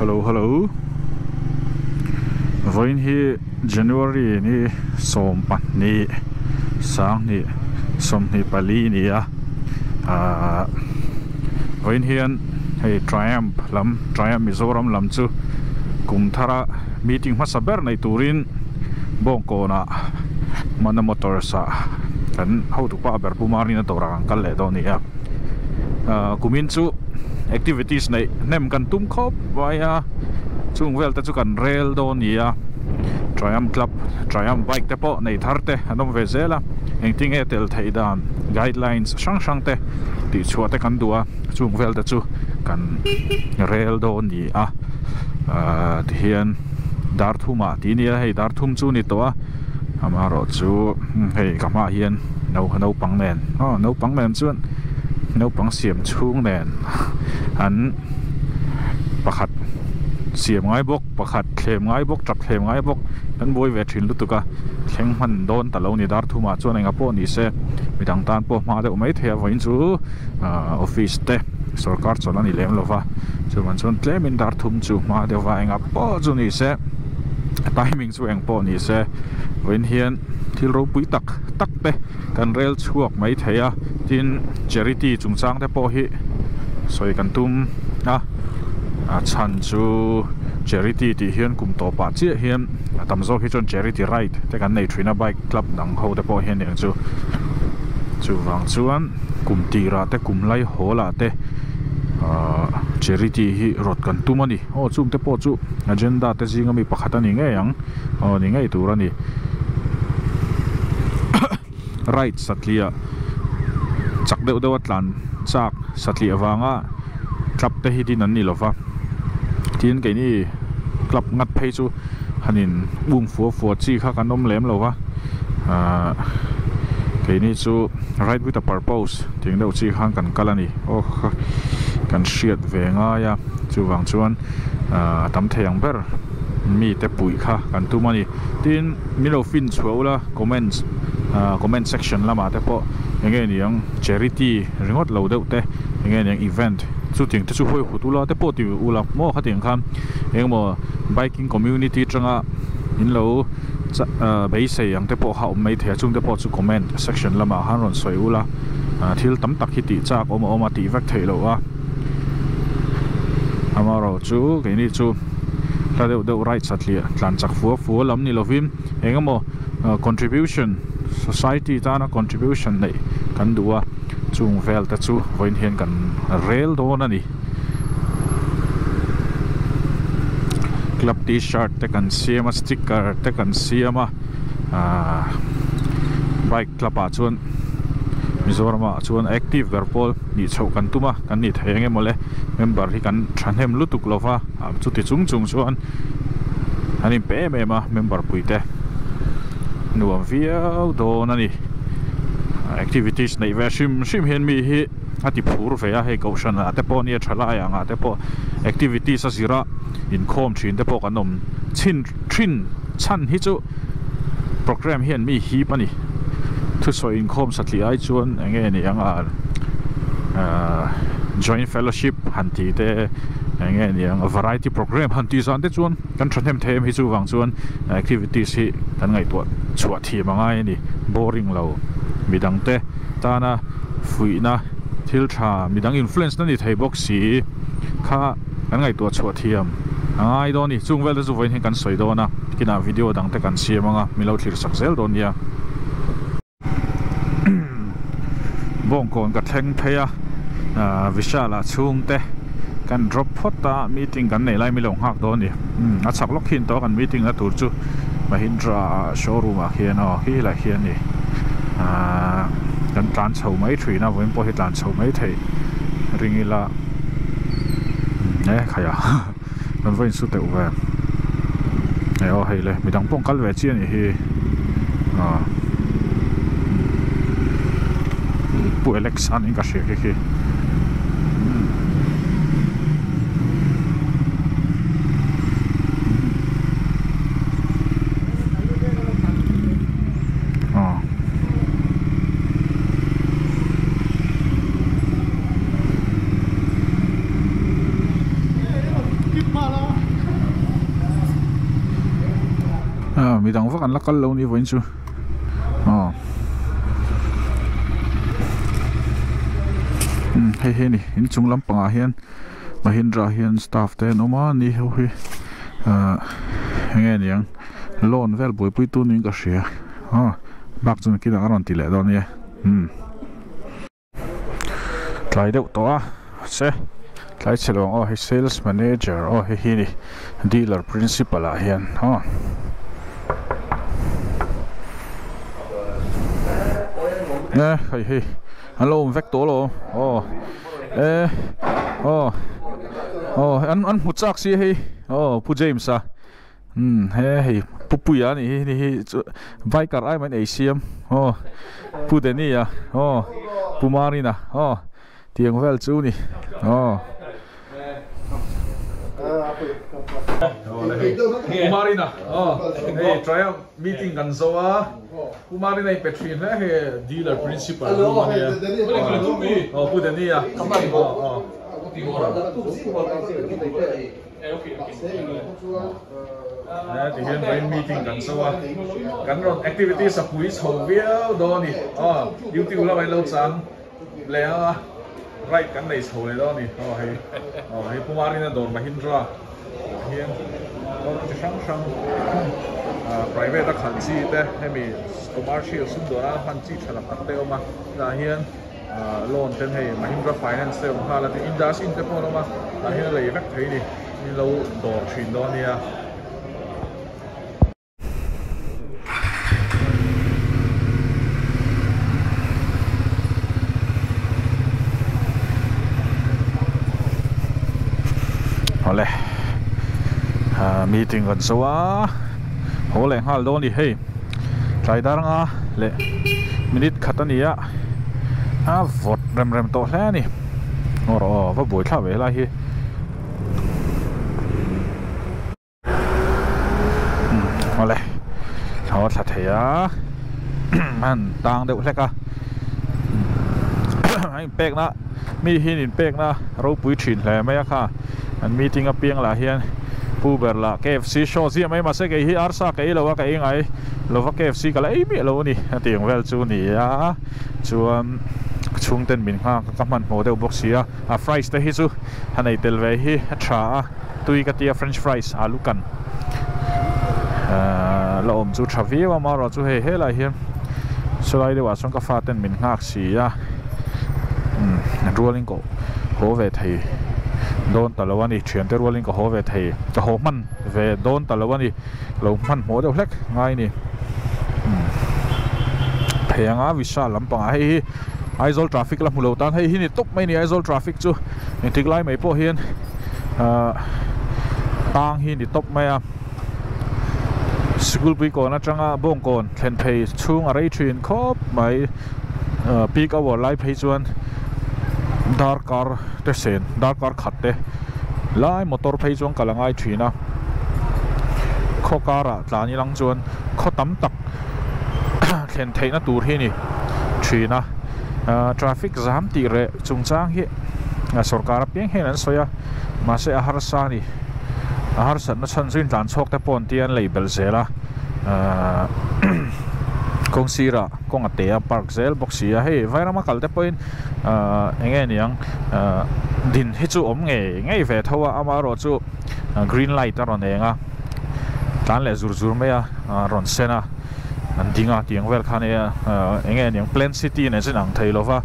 Hello hello Vawiin hi January ni 12 sanghnih 24 ni a ahh vawiin hian hei Triumph lam Triumph Mizoram lam chu kum thara meeting hmasa ber nei turin Bawngkawnah Mana Motors ah kan hotupa ber Pu Marina dawrah kan kal leh dawn a ni a ahh kumin chu activities neih hnem kan tum khawp mai a chung vel te chu kan rel dawn a ni a Triumph club Triumph bike te pawh nei thar te an awm ve zel a engtin nge tel theih dan guidelines hrang hrang te tih chhuah te kan duh a chung vel te chu kan rel dawn a ni a ahh tihian dar thumah tih a ni a hei dar thum chu a ni tawh a amaherawhchu hei ka hmaah hian naupang nen aw naupang nen chuan naupang siam chhung nen an pakhat siam ngai bawk pakhat thlem ngai bawk tap thlem ngai bawk kan buai ve thin lutuk a thleng hman dawn ta lo ni dar thumah chuan enga pawh ni se midang tan pawh hma deuh mai thei a vawiin chu ahh office te sorkar chawlh a ni lem lova chuan chuan tlemin dar thum chu hma deuh va enga pawh chu ni se timing chu eng pawh ni se vawiin hian thil ropui tak tak te kan rel chhuak mai thei a tin charity chungchang te pawh hi sawi kan tum a a chhan chu charity tih hian kum tawpah chiah hian a tam zawk hi chuan charity ride te kan nei thin a bike club dang ho te pawh hian eng chu chuvang chuan kum tirah te kum lai hawl ah te ahh charity hi rawt kan tum a ni aw chung te pawh chu agenda te zinga mi pakhat a ni ngei ang. Aw ni ngei tur a ni. Right satliah chak deuh deuh a tlan chak satliah vanga club te hi din an ni lova. Tin keini club ngat phei chu han in um fua fua chi kha kan awm lem lova. Ahh keini chu ride with a purpose tih ang deuh chi khan kan kal a ni. Aw kha kan hriat ve ngai a chuvang chuan ahh a tam thei ang ber. mite puih kha kan tum a ni tin min lo fin chhuah ula comments ah comment section lamah te pawh eng nge niang charity ringawt lo deuh te eng nge niang event chutiang te chu hawi hut ula te pawh ti ula maw khatiang khan eng emaw biking community atanga in lo ah beisei ang te pawh kha a awm maithei a chung te pawh chu comment section lamah khan rawn sawi ula ah thil tam tak hi tih chak awm a awm a tih vek theih loh a. Amaherawhchu keini chu hla deuh deuh right satliah tlan chak fua fua lam ni lovin eng emaw contribution society tana contribution neih kan duh a chung vel te chu vawiin hian kan rel dawn a ni. Club t-shirt te kan siam a sticker te kan siam a ahh bike club ah chuan Mizoram ah chuan active ber pawl nih chhoh kan tum a kan nih thei eng emaw le member hi kan thahnem lutuk lo va chuti chung chung chuan an inpe em em a member pui te nuam viau dawn a ni activities neih ve hrim hrim hian mi hi a ti phur ve a hei kohhran ah te pawh nia thalai ang ah te pawh activities a zir a inkhawm thin te pawh kan awm chhin thin chhan hi chu program hian mi hip a ni thusawi inkhawm satliah ai chuan eng nge ni ang a ahh joint fellowship han tih te eng nge ni ang a variety program han tih zan te chuan kan thahnem thei em hi chuvang chuan activities hi kan ngaihtuah chhuah thiam a ngai a ni boring lo midang te tana fuihna thil tha midang influence na ni thei bawk si kha kan ngaihtuah chhuah thiam a ngai dawn a ni chung vel te chu vawiin hian kan sawi dawn a kinah video dang te kan siam ang a min lo thlir sak zel dawn nia. Bawngkawn ka thleng phei a ahh Vishal ah chhungte kan drop phawt a meeting kan neih lai min lo nghak dawn a ni a chhak lawk khin tawh a kan meeting na tur chu Mahindra ah showroom ah khian aw khi lai khian a ni ahh kan tlan chho mai thin a vawiin pawh hi tlan chho mai theih ring ila e khai a kan va insu teuh ve e aw hei le midang pawh an kal ve chiah a nih hi ah pu Alex a niin ka hria khi khi. Midang vak an la kal lo ni vawiin chu aw umm hei hi a ni inchung lampangah hian Mahindra hian staff te an awm a ni ho hi ahh enge niang loan vel buaipui tu niin ka hria aw bak chu nakinah ka rawn ti leh dawn ania umm. Tlai deuh tawh a se tlai chhe lo ang aw hei sales manager aw hei hi a ni dealer principal ah hian aw. E hei hei an lo awm vek tawh alawm aw e aw aw an an hmu chak si hei aw pu James a. Umm he hei pu Puia a nih hi ni hi chu biker ai mai in ei siam aw pu Danny a aw pu Marina aw tiang vel chu ni aw. Pu Marina aw hei trial meeting kan zo a pu Marina in pe thin hle hei dealer principal room a nia aw pu Danny a aw aw. Ti hian vawiin meeting kan zo a, kan rawn activities a pui chho viau dawn a ni. Aw YouTube lamah in lo chang leh ang a, ride kan nei chho leh dawn a ni. Aw hei aw hei Pu Marina dawr Mahindra ah hian motor chi hrang hrang private a khalh chi te hemi commercial sumdawna hman chi tha tak tak te a awm a, tah hian. Loan ten hei Mahindra Finance te awm nghal a tin IndusInd te pawh an awm a tah hian a lei vek thei a ni in lo dawr thin dawn ania. Awle meeting kan zo a haw leh nghal dawn a ni hei tlai dar anga leh minute khat a ni a. A vawt rem rem tawh hle a ni aw rawh aw va buai thlak ve helai hi awle a thla thei a han tang deuh hlek a a inpek na mi hi an inpek na ropui thin hle mai a kha an meeting apiang lah hian pu ber lah K F C show ziah mai mahse kei hi arsa ka ei lo a ka ei ngai. Lova K F C ka la ei miah lo a ni a tih ang vel chu a ni a, chuan ka chhungten min nghak a ka hmanhmawh deuh bawk si a, a fries te hi chu a nei tel ve hi a tha a, tui ka tia french fries alu kan la awm chu tha viau a, amaherawh chu hei helaiah hian sawlai deuhah chuan ka faten min nghak si a, umm rualin ka haw ve thei dawn ta lo a ni, thiante rualin ka haw ve thei ka haw hman ve dawn ta lo a ni. Lo hmanhmawh deuh hlek ngai a ni. Phei anga Vishal lampangah hei hi Aizawl traffic la hmu lo tan hei hi ni tawp mai a ni Aizawl traffic chu engtik lai mai pawh hian ahh tang hi ni tawp mai a. Sikulpui kawn atanga Bawngkawn thlen phei chhung a rei thin khawp mai peak hour lai phei chuan darkar te sen darkar khat te lai motor phei chuan kal a ngai thin a khaw karah tlan ilang chuan khaw tam tak thlen theihna tur hi a ni thin a ahh traffic zam tih reh chungchang hi sorkar apiang hian an sawi a mahse a harsa a ni a harsatna chhan chu intlan chhuak te pawh an tia an lei belh zel a ahh kawng sirah kawng a te a park zel bawk si a hei vairama kal te pawhin ahh eng nge niang ahh din hi chu awm ngei ngei ve tho a amaherawh chu green light a rawn eng a tlan leh zur zur mai a rawn sen a an ding a tiang vel khan ahh eng nge niang plan city nen chuan ang thei lo va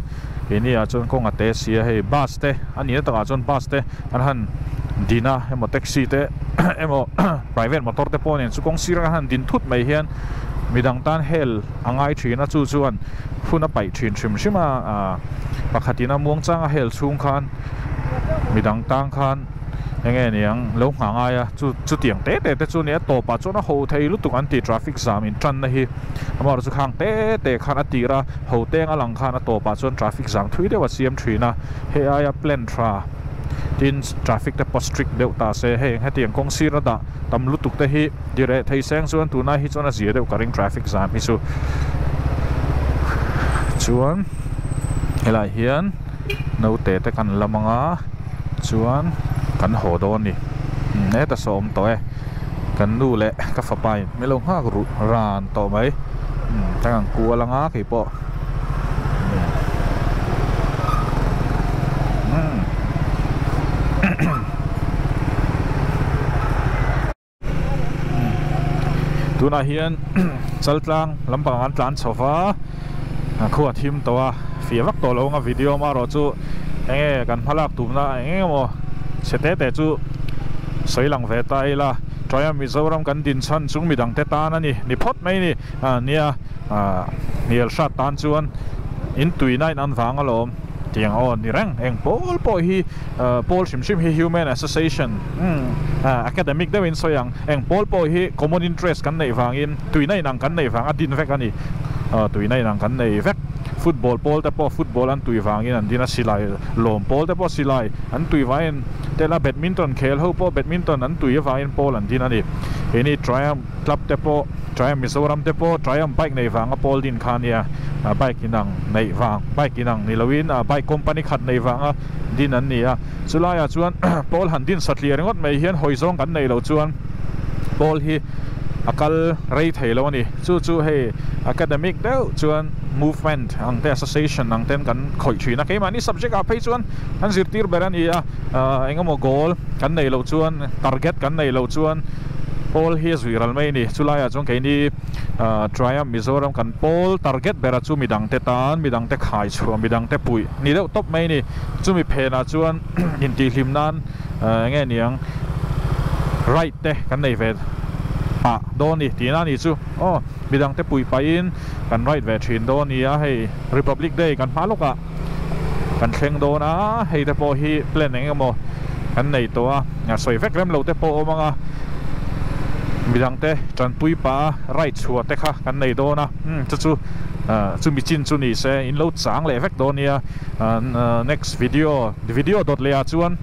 keini ah chuan kawng a te si a hei bus te a nihna takah chuan bus te an han din a emaw taxi te emaw private motor te pawh nen chu kawng sir a han din thut mai hian midang tan hel a ngai thin a chu chuan hun a paih thin hrim hrim a ah pakhatin a muang chang a hel chhung khan midang tang khan eng nge niang lo nghah ngai a chu chutiang te te te chu nia tawpah chuan a ho thei lutuk an ti traffic jam in tan na hi amaherawh chu khang te te khan a tir a ho teng a lang khan a tawpah chuan traffic jam thui deuh a siam thin a hei aia plan tha tin traffic te pawh strict deuh ta se hei hetiang kawng sir a dah tam lutuk te hi Direh thei seng chuan tunah hi chuan a zia deuh ka ring traffic jam hi chu chuan helaiah hian naute te kan lam ang a chuan kan haw dawn a ni heta saw awm tawh e. Kan nu leh ka fapa in min lo nghak ruh ran tawh mai. Ka ang kual anga keipawh. Tunah hian Chaltlang lampang an tlan chho va, khua thim tawh a, fiah vak tawh lo anga video amaherawh chu enge kan hmalak tumna eng eng emaw chhe te te chu sawi lang ve ta ila. Triumph Mizoram kan din chhan chung midangte tan a ni, ni phawt mai ni nia hnial hrat tan chuan in tuina in an vang alawm. Tiang aw ni reng eng pawl pawh hi pawl hrim hrim hi human association academic deuhin sawi ang eng pawl pawh hi common interest kan neih vangin tuina inang kan neih vang a din vek a ni tuina inang kan nei vek football pawl te pawh football an tui vangin an din a silai lawm pawl te pawh silai an tui vangin tel a badminton khel ho pawh badminton an tui avangin pawl an din a ni keini Triumph Club te pawh Triumph Mizoram te pawh Triumph bike nei vanga pawl din kha ania bike inang neih vang bike inang ni loin bike company khat nei vanga din an ni a chulaiah chuan pawl han din satliah ringawt mai hian hawi zawng kan neih loh chuan pawl hi a kal rei thei lo a ni chu chu hei academic deuh chuan movement ang te association ang ten kan khawih thin a keimahni subject ah phei chuan an zirtir ber a ni a engemaw goal kan neih loh chuan target kan neih loh chuan Pawl hi a zui ral mai a ni. Chulaiah chuan keini Triumph Mizoram kan pawl target bera chu midangte tan, midangte khai chhuah, midangte puih ni deuh tawp mai a ni. Chumi phenah chuan intihhlim nan enge niang right te kan nei ve pah dawn a ni tihna a ni chu. Aw midangte puih pahin kan right ve thin dawn a ni a, hei Republic Day kan hma lawkah kan thleng dawn a, hei te pawh hi plan eng emaw kan nei tawh a, sawi vek rem lo te pawh awm ang a, midang te tanpui pah a ride chhuah te kha kan nei dawn a, chu chu chumi chin chu ni se in lo chang leh vek dawn nia, next video video dawt leh ah chuan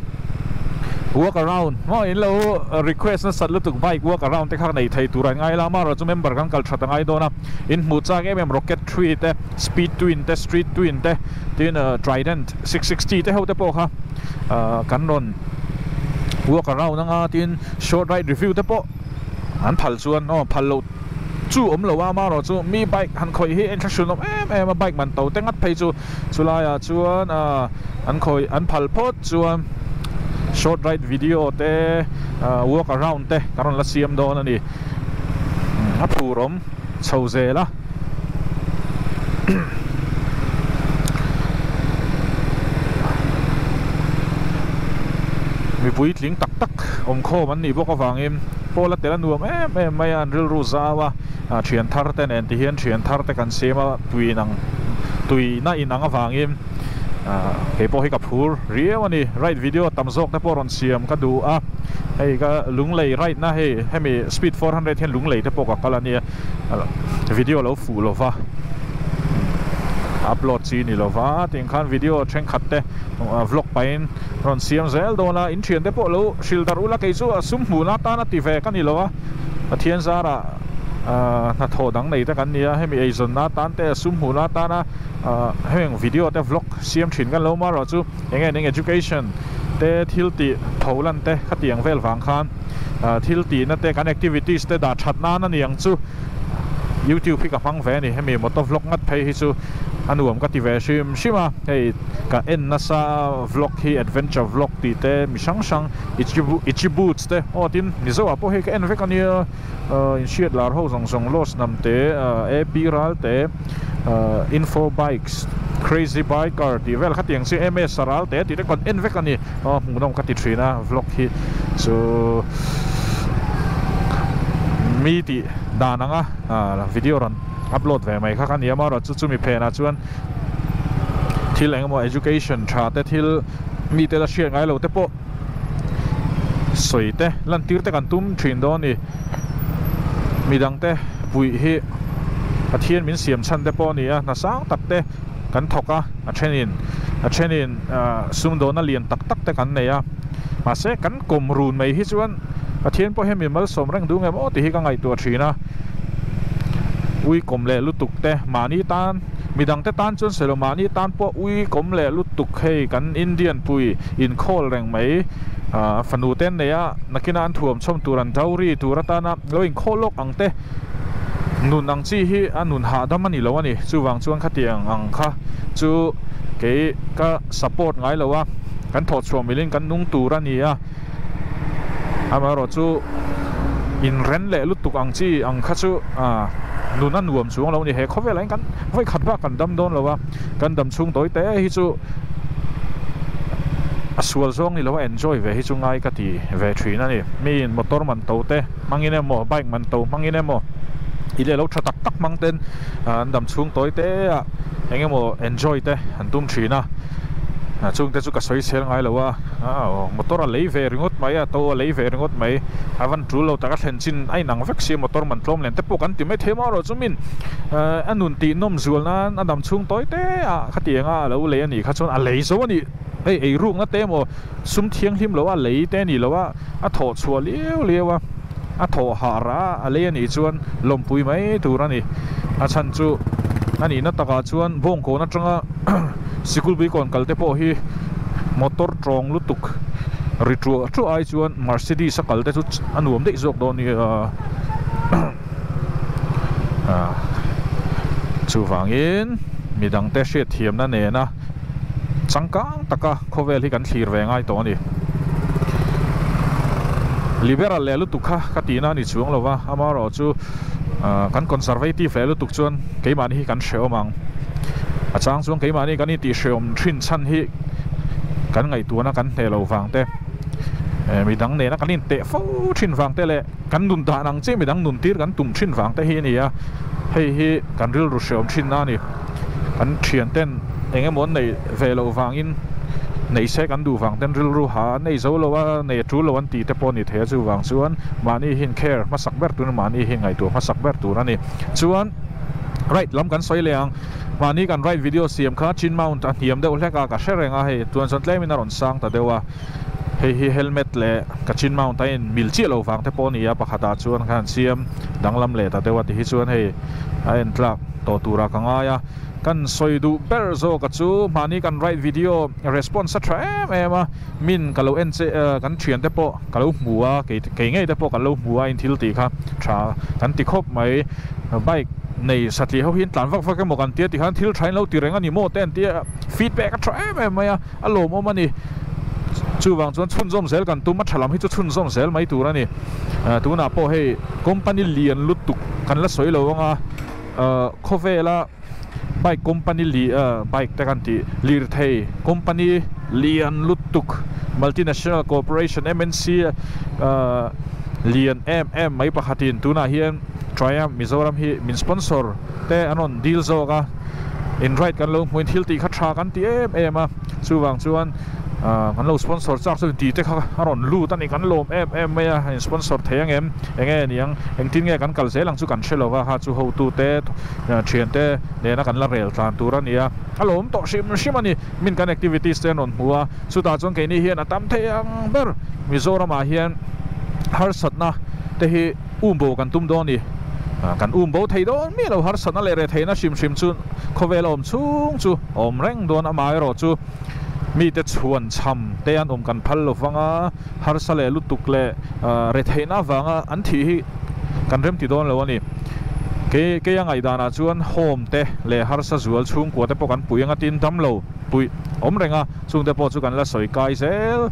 walk around maw in lo request nasat lutuk bike walk around te kha nei thei tur an ngai la, amaherawhchu member kan kal that a ngai dawn a, in hmuh chak em em rocket tree te. Speed Twin te, Street Twin te, tin Trident 660 te ho te pawh kha kan rawn walk around anga tin short ride review te pawh an phal chuan aw phal loh chu awm lo a amaherawh chu mi bike han khawih hi inthlahrun awm em em a bike man to te ngat phei chu chulaiah chuan an khawih an phal phawt chuan short ride video te walk around te kan rawn la siam dawn a ni a phur awm chho zel a. Mipui tling tak tak awmkhawm an nih bawk avangin pawl a tel a nuam em em mai a, an rilru zau a, thian thar te nen tihian thian thar te kan siam a, tui inang tuina inang avangin kei pawh hi ka phur riau a ni. Ride video tam zawk te pawh rawn siam ka duh a, hei ka lunglei ride na hei hemi speed 400 hian lunglei te pawh ka kal a nia. Video lo fuh lova upload chi ni lova tiang khan video thenkhat te vlog pahin rawn siam zel dawn a in thian te pawh lo hrilh darh ula kei chu a sum hmuhna atan a ti ve ka ni lo a Pathian zarah hnathawh dang nei te kan ni a hemi eizawnna atan te a sum hmuhna atana heng video te vlog siam thin kan lo marawh chu eng nge eng education te thil tih pholan te khatiang vel vang khan. Thil tihna te kan activities te dah that nan a ni ang chu youtube hi ka hmang ve a ni hemi motor vlog ngat phei hi chu a nuam ka ti ve hrim hrim a hei ka en nasa vlog hi adventure vlog tih te mi hrang hrang itchy boots te aw tin mizo ah pawh hei ka en vek a nia inhriat lar ho zawng zawng lost hnam te ap ral te info bikes crazy biker tih vel kha tiang chi ms ral te tih te kan en vek a ni. Aw hmuhnawm ka ti thin a vlog hi chu mi tih dan anga video rawn upload ve mai kha ka ni a marawh chu chumi phenah chuan thil eng emaw education tha te thil mi te la hriat ngai lo te pawh sawi te lan tir te kan tum thin dawn a ni midang te puih hi Pathian min siam chhan te pawh a ni a hna sang tak te kan thawk a a thenin a thenin sumdawna lian tak tak te kan nei a mahse kan kawm run mai hi chuan Pathian pawh hian min malsawm reng duh ngem aw tih hi ka ngaihtuah thin a ui kawm leh lutuk te mahni tan Midangte tan chuan sawi lo mahni tan pawh ui kawm leh lutuk hei kan Indian pui inkhawl reng mai ah fanu te an nei a, nakinah an thuam chhawm tur an dowry tur atana lo inkhawl lawk ang te nun ang chi hi a nun hahdam a ni lo a ni. Chuvang chuan khatiang ang kha chu kei ka support ngai lo a, kan thawhchhuah milin kan nung tur a ni a, amaherawh chu inren leh lutuk ang chi ang kha chu ah nun a nuam chuang lo a ni. He khawvelah hian kan vawi khat bak kan dam dawn lo a, kan dam chhung tawi te hi chu a sual zawng ni lo a enjoy ve hi chu ngai ka ti ve thin a ni. Miin motor man to te hmangin emaw bike man to hmangin emaw i leh lo tha tak tak hmang ten an dam chhung tawi te ah eng emaw enjoy te an tum thin a, chungte chu ka sawi sel ngai lo a, motor a lei ve ringawt mai a to a lei ve ringawt mai a van tul lo tak a thlen chin a inang vek si motor man tlawm len te pawh kan ti mai thei marawh chu min a nun tih nawm zual nan a dam chhung tawi te ah khatiang a lo lei a nih kha chuan a lei zo a nih hei ei rukna te emaw sum thianghlim lo a lei te a nih loh a a thawh chhuah liau liau a a thawh hah rah a lei a nih chuan lawmpui mai tur a ni a chhan chu a nihna takah chuan bawngkawn atanga sikul bui kawn kal te pawh hi motor tawng lutuk ri tuah tuah ai chuan Mercedes a kal te chu a nuam daih zawk dawn nia chuvangin midangte hriatthiamna nena changkang taka khawvel hi kan thlir ve ngai tawh a ni. Liberal leh lutuk kha ka tihna a ni chuang lo va, amaherawh chu kan conservative leh lutuk chuan keimahni hi kan hrehawm ang. A chang chuan keimahni kan intih hrehawm thin chhan hi kan ngaihtuahna kan hneh loh vang te, midang nena kan inteh fo thin vang te leh kan nun dan ang chiah midang nun tir kan tum thin vang te hi a ni a, hei hi kan rilru hrehawm thinna a ni. Kan thian ten eng emaw an neih ve loh vangin neih se kan duh vang ten rilru ha an nei zo lo a, nei a tul lo an tih te pawh a ni thei a, chuvang chuan mahni hi care hmasak ber tur mahni hi ngaihtuah hmasak ber tur a ni. Chuan right lam kan sawi leh ang, mahni kan right video siam kha chin mount a hniam deuh hlek a, ka hre reng a hei tuan chuan tlemin a rawn sang ta deuh a, hei hi helmet leh ka chin mount a in mil chiah lo vang te pawh a ni a, pakhatah chuan khan siam danglam leh ta deuh a ti hi chuan hei a en tlak tawh turah ka ngai a. Kan sawi duh ber zawk a chu mahni kan write video response a tha em em a, min ka lo en che kan thian te pawh ka lo hmu a, kei kei ngei te pawh kan lo hmu a in thil tih kha tha kan ti khawp mai. Bike nei satliah ho hi an tlan vak vak emaw kan tia tikhan thil tha in lo ti reng a ni maw te an tia feedback a tha em em mai a, a lawmawm a ni. Chuvang chuan chhunzawm zel kan tum a tha lam hi chu chhunzawm zel mai tur a ni. Tunah pawh hei company lian lutuk kan la sawi lo ang a. Khawvela bike company li bike te kan tih lirthei company lian lutuk multinational corporation M_N_C lian em em mai pakhatin tunah hian Triumph Mizoram hi min sponsor te an rawn deal zawk a in ride kan lo hmuhin thil tih kha tha kan ti em em a chuvang chuan. Ahh kan lo sponsor chak chu tih te kha a rawn lut a ni kan lawm em em mai a in sponsor thei ang em eng nge niang engtin nge kan kal zel ang chu kan hre lo va kha chu hotu te thian te nena kan la rel tlan tur a ni a a lawm tawh hrim hrim a ni min kan activities te an rawn hmu a chutah chuan keini hian a tam thei ang ber Mizoram ah hian harsatna te hi um bo kan tum dawn a ni kan um bo thei dawn miah lo harsatna leh retheihna hrim hrim chu khawvel a awm chhung chu a awm reng dawn amaherawh chu. Mite chhuan chham te an awm kan phal lo vang a, harsa leh lutuk leh retheihna avanga an thih hi kan remti dawn lo a ni. Kei kei a ngaihdanah chuan home te leh harsa zual chhungkua te pawh kan pui anga tin dam lo puih awm reng a, chungte pawh chu kan la sawi kai zel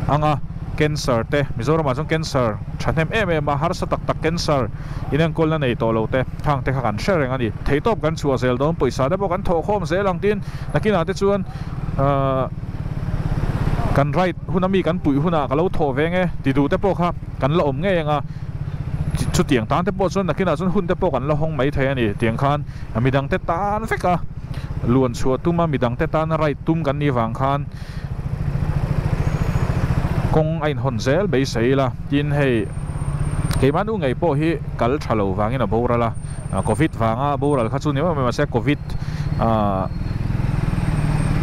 ang a, cancer te Mizoramah chuan cancer thahnem em em a, harsa tak tak cancer inenkawlna nei tawh lo te khang te kha kan hre reng a ni. Theihtawp kan chhuah zel dawn, pawisa te pawh kan thawhkhawm zel ang tin nakinah te chuan ahh kan ride huna mi kan puih hunah ka lo thawh ve nge ti duh te pawh kha kan la awm ngei ang a, chutiang tan te pawh chuan nakinah chuan hun te pawh kan la hawng mai thei a ni tiang khan midang te tan vek a luan chhuah tum a midang te tana ride tum kan nih vang khan kawng a inhawn zel beisei ila tin hei keimah nu ngei pawh hi kal tha lo vangin a boral a covid vanga boral kha chu ni mai mahse covid ah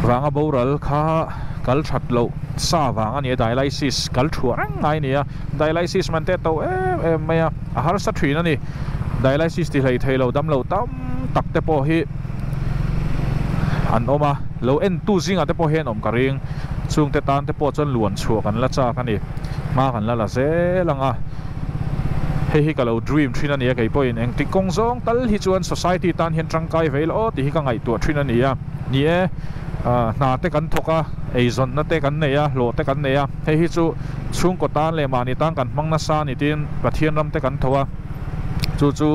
vanga boral kha kal that loh sa vang a ni a dialysis kal thuah reng ngai a ni a dialysis man te a to em em mai a a harsa thin a ni dialysis ti hlei thei lo damlo tam tak te pawh hi. An awm a, lo entu zingah te pawh hian awm ka ring. Chungte tan te pawh chuan luan chhuah kan la chak a ni. Hma kan la la zel ang a. Hei hi ka lo dream thin a ni a, kei pawhin engtik kawng zawng tal hi chuan society tan hian tangkai ve ila aw tih hi ka ngaihtuah thin a ni a. Ni e, hna te kan thawk a, eizawnna te kan nei a, hlawh te kan nei a. Hei hi chu chhungkaw tan leh mahni tan kan hmang nasa a ni tiin Pathian ram te kan tho a. Chu chu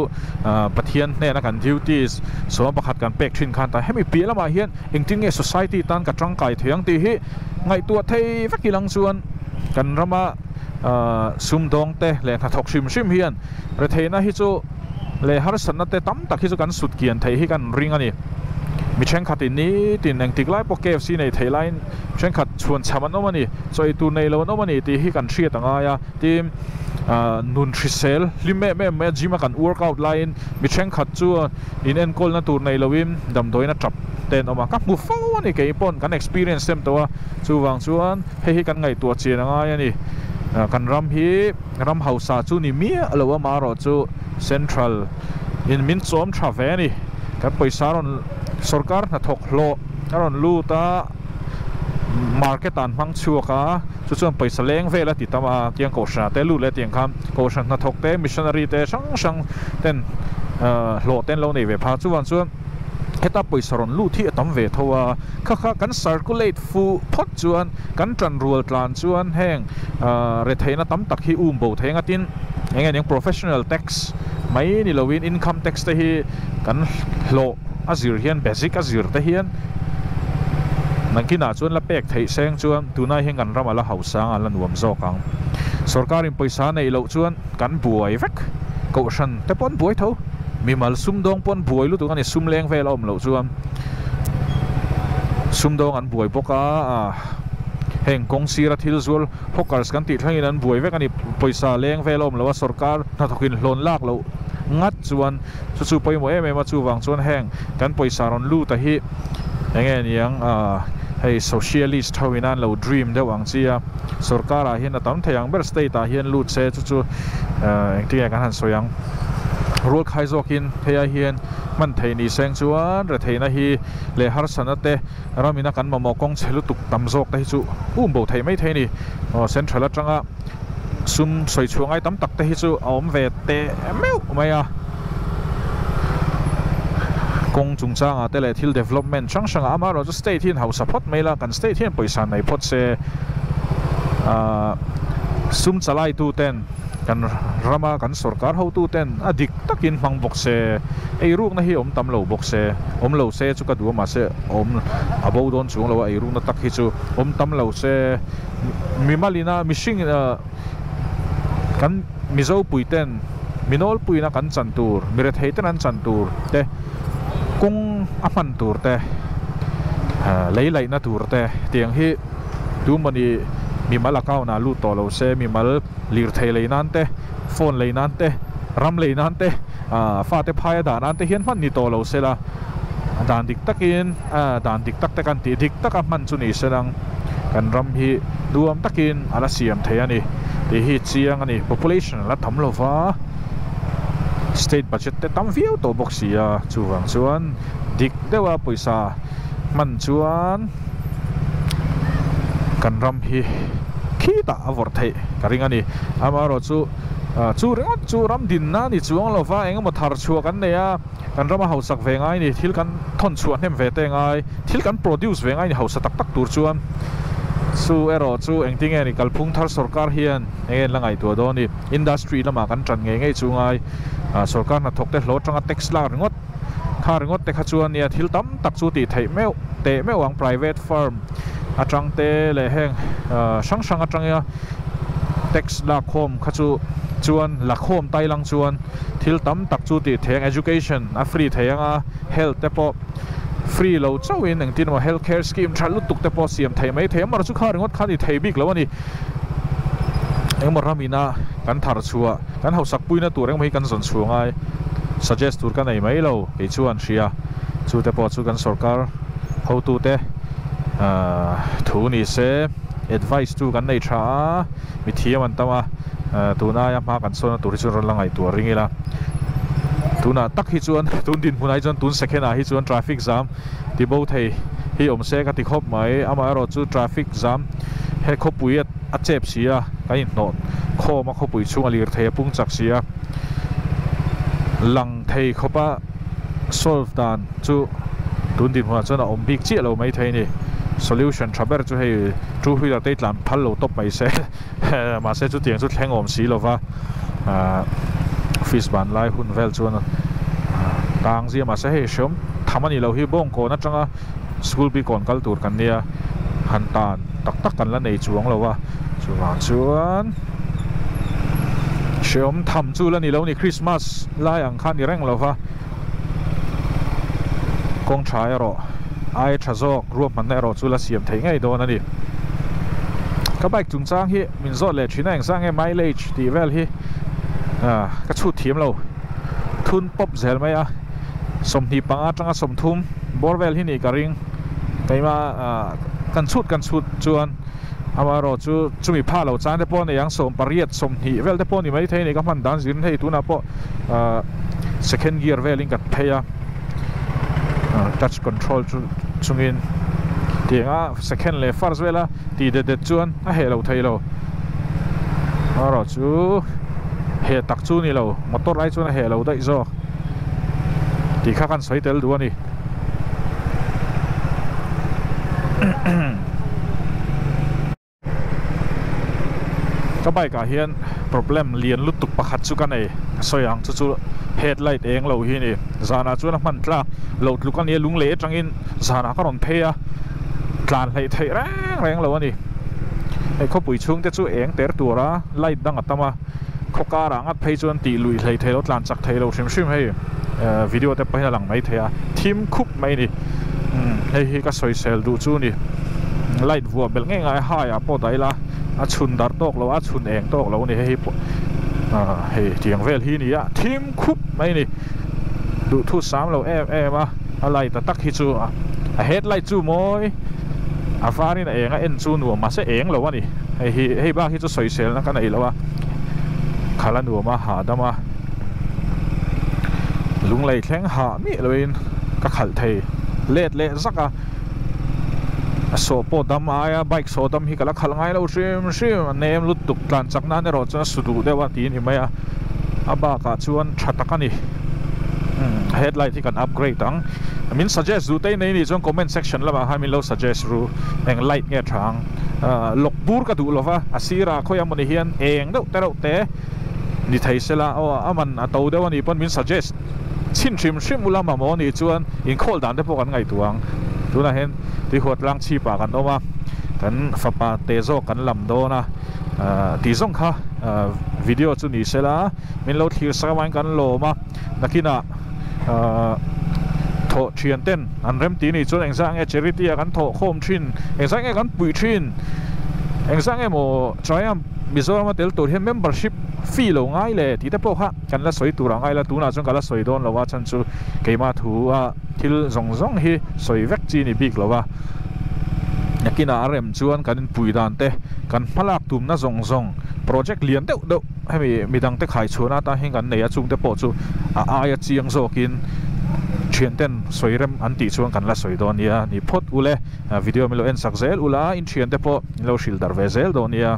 Pathian hnena kan duties sawma pakhat kan pek thin khan ta hemi piah lamah hian engtin nge society tan ka tangkai thei ang tih hi ngaihtuah thei vek ilang chuan kan rama sumdawng te leh hnathawk hrim hrim hian retheihna hi chu leh harsatna te tam tak hi chu kan sut kian theih hi kan ring a ni. Mi thenkhatin nitin engtik lai pawh KFC nei theih laiin thenkhat chhuan cham an awm a ni, chaw ei tur nei lo an awm a ni tih hi kan hriat a ngai a. Tin, nun hrisel hlim em em mai a gym a kan workout laiin mi thenkhat chu in enkawlna tur nei loin damdawiin a tap te an awm a, ka hmu fo a ni kei pawn kan experience em tawh a, chuvang chuan hei hi kan ngaihtuah chian a ngai a ni. Kan ram hi ram hausa chu ni miah lo amaherawh chu central in min chawm tha ve a ni, kan pawisa rawn sorkar hnathawk hlawh a rawn lut a. Market ah an hmang chhuak a, chu chuan pawisa leng vel a ti tam a, tiang kohhran ah te lut leh tiang khan kohhran hnathawk te missionary te hrang hrang ten hlawh te an lo nei ve phah a, chuvang chuan heta pawisa rawn lut hi a tam ve tho a, kha kha kan circulate fuh phawt chuan kan tan rual tlan chuan heng retheihna tam tak hi um bo thei ang a, tin eng nge niang professional tax mai ni lovin income tax te hi kan hlawh a zir hian basic a zir te hian nakinah chuan la pek theih seng chuan tunai hian kan ram a la hausang a la nuam zawk ang. Sorkarin pawisa neih loh chuan kan buai vek. Kohhran te pawh an buai tho. Mimal sumdawng pawh an buai lutuk a ni sum leng vel a awm loh chuan sumdawng an buai bawk a, heng kawng sira thil zual hawkers kan tih thlengin an buai vek a ni. Pawisa leng vel a awm loh a sorkar hnathawkin hlawn lak loh ngat chuan Chu chu pawimawh em em a, chuvang chuan heng kan pawisa rawn lut a hi eng nge niang hei socialist ho in an lo dream deuh ang chi a, sorkar ah hian a tam thei ang ber state ah hian lut se chu chu engtin nge kan han sawi ang rual khai zawk in hei ai hian hman thei ni seng chuan retheihna hi leh harsatna te ram in a kan mamawh kawng chhe lutuk tam zawk te hi chu um bo theih mai thei a ni central atanga sum sawi chhuah ngai tam tak te hi chu a awm ve teh meuh mai a, kawng chungchangah te leh thil development hrang hrangah amaherawh chu state hian hausa phawt mai la, kan state hian pawisa nei phawt se ahh sum chalai tu ten kan rama kan sorkar hotu ten a dik takin hmang bawk se, eirukna hi awm tam lo bawk se, awm lo se chu ka duh a mahse awm a bo dawn chuang lo a eirukna tak hi chu awm tam lo se. Mimalina mihring kan Mizo puiten mi nawlpuina kan chan tur, mi rethei ten an chan tur te, kawng a hman tur te, lei laihna tur te tiang hi tumawni mimal account ah lut tawh lo se, mimal lirthei lei nan te, phone lei nan te, ram lei nan te, fate phai a dah nan te hian hman ni tawh lo sela, dan dik takin dan dik tak te kan tih dik taka hman chu ni selang. Kan ram hi nuam takin a la siam thei a ni tih hi chiang a ni. Population a la tam lo va, state budget te tam viau tawh bawk si a, chuvang chuan dik deuha pawisa hman chuan kan ram hi khitah a vawrh theih ka ring a ni. Amaherawhchu chu ringawt chu ram dinna a ni chuang lo va, engemaw thar chhuah kan nei a. Kan rama hausak ve ngai ni, thil kan thawn chhuah hnem ve te ngai, thil kan produce ve ngai ni hausa tak tak tur chuan chu erawh chu engtin nge ni kalphung thar sorkar hian eng nge an la ngaihtuah dawn ni. Industry lamah kan tan ngei ngei chu ngai sorkar hnathawk te hlawh atanga tax lak ringawt kha ringawt te kha chuan nia thil tam tak chu tih theih meuh teh meuh ang private firm atang te leh heng hrang hrang atanga tax lak khawm kha chu chuan la khawm tai lang chuan Thil tam tak chu tih theih ang, education a free thei ang a, health te pawh free lo chauhin engtin emaw health care scheme tha lutuk te pawh siam thei mai thei ang, amaherawhchu kha ringawt kha ni thei bik lo a ni. Engemaw ram ina kan thar chhuah, kan hausak puina tur engemaw hi kan zawn chhuah ngai, suggest tur ka nei mai lo kei chuan hria, chu te pawh chu kan sorkar hotute thu ni se, advice tu kan nei tha a. Mi thiam an tam a, tun aia hma kan sawn a tur hi chuan rawn la ngaihtuah ring ila. Tunah tak hi chuan tun dinhmunah hi chuan tun second ah hi chuan traffic jam ti bo thei hi awm se ka ti khawp mai. Amaherawh chu traffic jam he khawpui a chep si a, kan inhnawh khawm a khawpui chhung a lir thei a pung chak si a, lang thei khawpa solve dan chu tun dinhmunah chuan a awm bik chiah lo mai thei a ni. Solution tha ber chu hei two wheeler te hi tlan phal lo tawp mai se. Mahse chutiang chu thleng awm si lova office ban lai hun vel chuan tang zia mahse hei hreawm tham a ni lo hi bawngkawn atanga school bikawn kal tur kan nia han tan tak tak kan la nei chuang lo a chuvang chuan hreawm tham chu la ni lo ni Christmas lai ang kha ni reng lova kawng tha erawh ai tha zawk ruahmanna erawh chu la siam theih ngei dawn a ni. Ka bike chungchang hi min zawt leh thin a engzah nge mileage tih vel hi ka chhut thiam lo thun pawp zel mai a 25 atanga 30 bawr vel hi nih ka ring keimah kan chhut kan chhut chuan amaherawh chu chumi pha lo chang te pawh a nei ang 18 20 vel te pawh a ni maithei a ni ka hman dan zir in hei tunah pawh second gear velin ka phei a touch control chu chungin tianga second leh first vela tih det det chuan a heh lo thei lo erawh chu heh tak chu ni lo motor ai chuan a heh lo daih zawk tih kha kan sawi tel duh a ni. Ka bike ah hian problem lian lutuk pakhat chu ka nei ka sawi ang chu chu headlight eng lo hi a ni zanah chuan a hman tlak loh tluk a nia lunglei atangin zanah ka rawn phei a tlan hleih theih reng reng lo a ni hei khawpui chhung te chu eng ter tur a light dang a tam a khaw karah ngat phei chuan tih luih hlei thei lo tlan chak thei lo hrim hrim hei video te pawh hian a lang mai thei a thim khup mai a ni hei hi ka sawisel duh chu a ni. Light vuah belh ngei ngai hai ah pawh dah ila a chhun dar tawk lo a chhun eng tawk lo a ni hei hi pawh ah hei tiang vel hi a ni a thim khup mai a ni duhthu sam lo em em a a light a tak hi chu a headlight chu mawi a var in a eng a en chu nuam mahse eng lo a ni hei hi hei bak hi chu sawisel na ka nei lo a khala nuam a hahdam a lunglei thleng hah miah lo in ka khalh thei let leh zak a. A sawh pawh dam aia bike sawh dam hi ka la khalh ngai lo hrim hrim a nem lutuk tlan chak nan erawh chuan a su duh deuh a tih a ni mai a a bakah chuan tha tak a ni headlight hi kan upgrade ang min suggest duh te nei nih chuan comment section lamah khan min lo suggest ru eng light nge tha ang lock bur ka duh lova a sirah khawiah mawni hian eng deuh te reuh te ni thei sela aw a man a to deuh a nih pawn min suggest Chhin hrim hrim ula mamawh anih chuan inkhawlh dan te pawh kan ngaihtuah ang. Tunah hian tuihuat tlang chhipah kan awm a, kan fapa te zawk kan lam dawn a, tih zawng kha video chu ni sela min lo thlir sak avangin kan lawm a, nakinah thawh thian ten an rem tih anih chuan engzah nge charity ah kan thawh khawm thin, engzah nge kan puih thin, engzah nge maw Triumph Mizoram a tel tur hian membership fee lo ngai le tih te pawh kha. Kan la sawi tur ang aila tunah chuan ka la sawi dawn lo a chhan chu keimah thu a thil zawng zawng hi sawi vek chi ni bik lo a nakinah a rem chuan kan inpui dan te kan hmalak tumna zawng zawng project lian deuh deuh hemi midang te khai chhuahna atan hian kan nei a chungte pawh chu a aia chiang zawkin thian ten sawi rem an tih chuan kan la sawi dawn nia ni phawt ule video min lo en sak zel ula in thian te pawh in lo hrilh darh ve zel dawn nia.